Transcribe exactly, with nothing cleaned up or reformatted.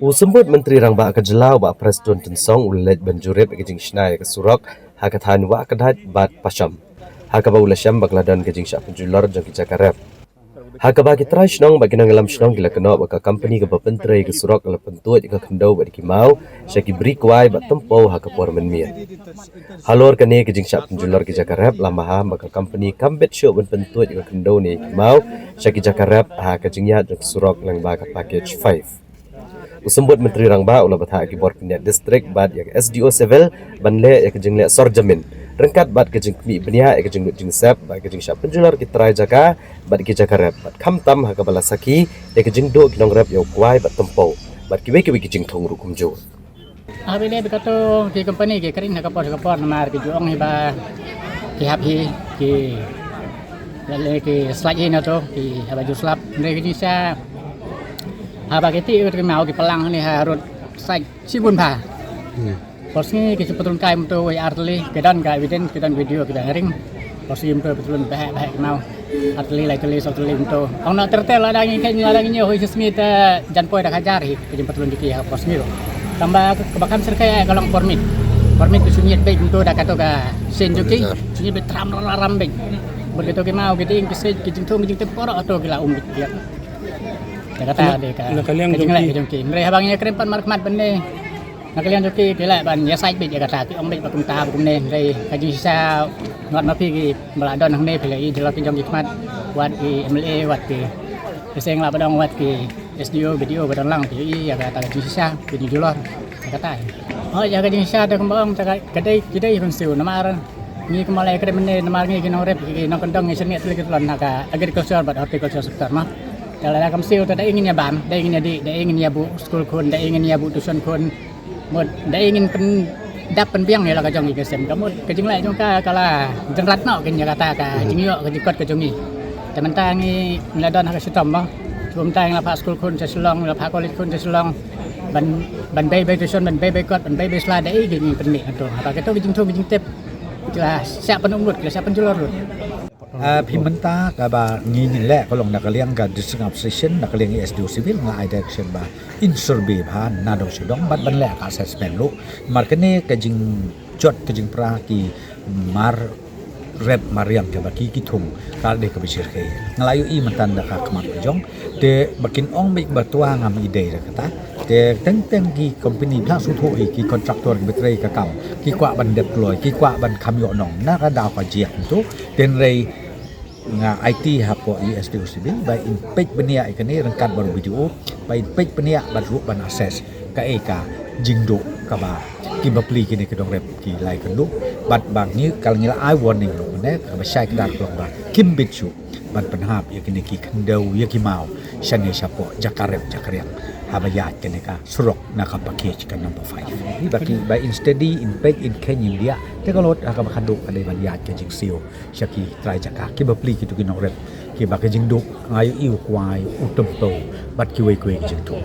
U Symbud Myntri Rangbah ka jylla u Bah Prestone Tynsong u la leit ban jurip ïa ka jingshna ïa ka surok ha ka thaiñ Wahkdait bad Pasham, ha kaba u la shem ba ka la don ka jingshah pynjulor jong ki jaka rep. Ha kaba ki trai shnong bad ki nongïalam shnong ki la kynnoh ba ka kompani kaba pyntrei ïa ka surok ka la pyntuid ïa ka khyndew bad ki maw sha ki bri kwai bad tympew ha ka por mynmiet. Halor kane ka jingshah pynjulor ki jaka rep, la maham ba ka kompani kam bit shuh ban pyntuid ïa ka khyndew ne ki maw sha ki jaka rep ha ka jingïaid jong ka surok lyngba ka package five. U Symbud Myntri Rangbah u la bthah ïa ki bor pynïaid district bad ïa ka S D O Civil ban leh ïa ka jingleh sor jamin ryngkat bad ka jingkhmih bniah ïa ka jinglut jingsep bad ka jingshah pynjulor ki trai jaka bad ki jaka rep bad khamtam ha kaba la sakhi ïa ka jingduh ki nongrep ïa u kwai bad tympew bad kiwei kiwei ki jingthung ruh kumjuh. Haba ïadei bad kato ki kompani ki kren ha ka por ha ka por namar ki ju ong hi ba ki hap hi ki, lane ki slide hi na to ki haba ju slap. Hynrei ki jingshisha haba ki tih ki maw ki plang ni ha rud side shibun bha. Por sngi ki ju patrun kai mynta wei ar tylli, ki don ka evidence, ki don video, ki don ring. Por sngi mynta patrun baheh baheh ki maw. Ar tylli, lai tylli, saw tylli mynta. Ong na ter ter lada ngi khein, lada ngi ñiew hoi shi sngi te jan poi da ka hajar hi ka jingpatrun jong ki ha por sngi ruh. Tangba kaba kham syrkhei ka long permit. Permit ki shu ñiet beit mynta da kato ka sien jong ki. Shu ñiet beit tram ram ram beit. Bad kato ki maw ki tieng ki siej ki jingthung ki jingtip baroh kato ki la um beit. Ïa kata de ka, na ka liang ka jong jingleh ki, ka jong ki. Hynrei haba ngi ïakren pat markhmat ban ne, na ka liang jong ki ki leh ban ïasaid beit ïa kata, ki ong beit ba kumta ba kumne. Hynrei ka jingshisha ngat ma phi kiba la don hangne phi la i jyllop ki jong ki khmat, wat ki M L A, wat ki, ki seng la ba dong, wat ki S D O, B D O ba don lang, phi i ïa kata ka jingshisha, ki jingjulor ïa kata. Hooid, ïa ka jingshisha te kumba ong te ka, ka dei, ki dei ban siew namar ngi kumba la ïakren mynne namar ngi ki nongrep ki nongkyndong ngi sngewthuh ki tlot na ka agriculture bad horticulture sector ma. Te lada kam siew te da ïa ngin ïa bam, da ïa ngin ïa dih, da ïa ngin ïa buh skul khun, da ïa ngin ïa buh tuition khun. Mut da ïa ngin pyndap pynbiang ïa la ka jong ngi ka sem, ka mut ka jingleh jong ka ka la jynrat noh kin ïa kata ka jingïoh ka jingkot ka jong ngi. Te mynta ngi la don ha ka shitom mo. Shu mynta ngi la phah skul khun sha Shillong, ngi la phah college khun sha Shillong. Ban, ban bei bei tuition, ban bei bei kot, ban bei bei sla, da ïa ki ngi pynmih hangto. Haba kato ki jingthung ki jingtip ki la shah pynumlut, ki la shah pynjulor lut. Ah, phi mynta kaba ngi ngin leh ka long na ka liang ka District Administration, na ka liang i S D O Civil nga ai direction ba in survey bha na dong sha dong bad ban leh ka assessment ruh. Mar kane ka jingjot ka jingpra ki mar rep mar riang kaba ki, ki thung ka dei kaba syrkhei. Nga la ïohi mynta da ka khmat ka jong. Te ba kin ong beit ba twa ngam i dei da kata. Te teng teng ki company ba la sngewthuh i, ki contractor kiba trei ka kam, ki kwah ban dep kloi, ki kwah ban kham ïoh nong na ka daw ka jia kumto. Te hynrei nga aiti hapoh i S D O Civil ba in peit bniah ïa kane ryngkat bad u B D O, ba in peit bniah bad ruh ban assess kaei ka jingduh kaba ki bapli kine ki nongrep ki la ïakynduh. Bad ba ngi, ka ngi la ai warning ruh mynne, kaba shai kdar ka long ba kim bit shuh ban pynhap ïa kine ki khyndew ïa ki maw shane shapoh jaka rep jaka riang haba ïaid kane ka surok na ka package ka number five. Ba ki, ba in steady, in peit, in kheiñ, in diah, te ka lot ha kaba khadduh ka dei ban ïaid ka jingsiew sha ki trai jaka, ki bapli kito ki nongrep kiba ka jingduh nga ïohi u kwai, u tympew bad kiwei kiwei ki jingthung.